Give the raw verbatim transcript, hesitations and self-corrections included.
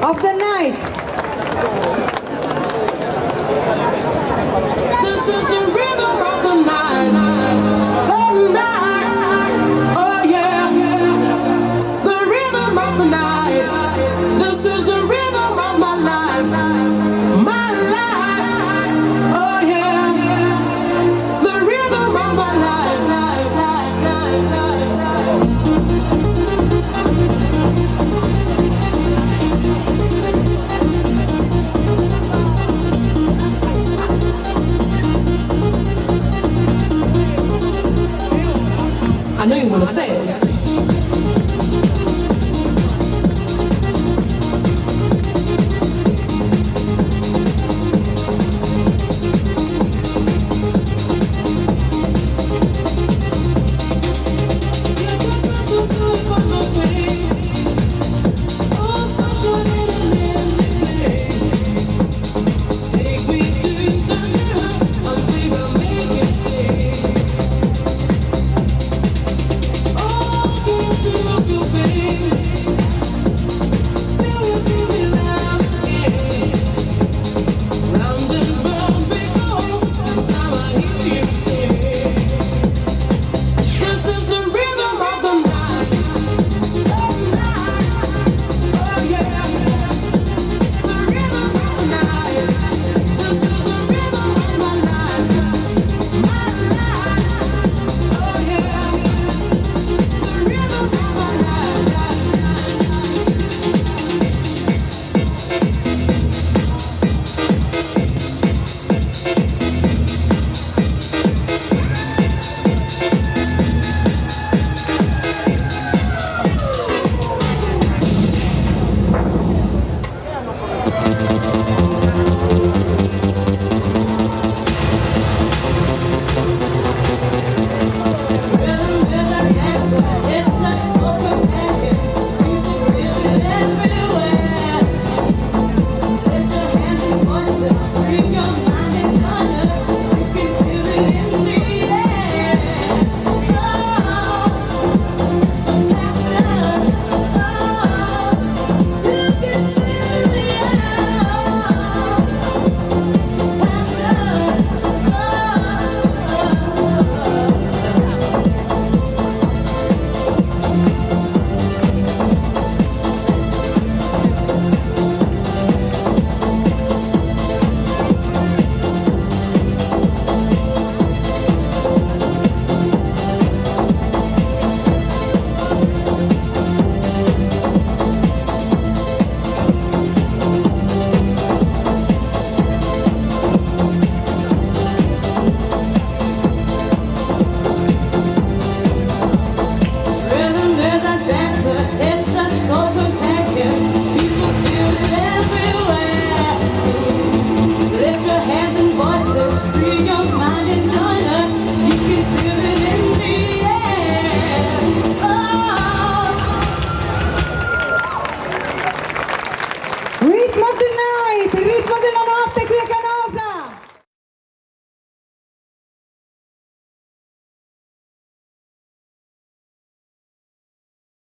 of the night. This is the rhythm of the night. The night. Oh yeah. The rhythm of the night. This is the rhythm of my life. My life. Oh yeah. The rhythm of my life, life, life, life, life, life. I know you wanna say it.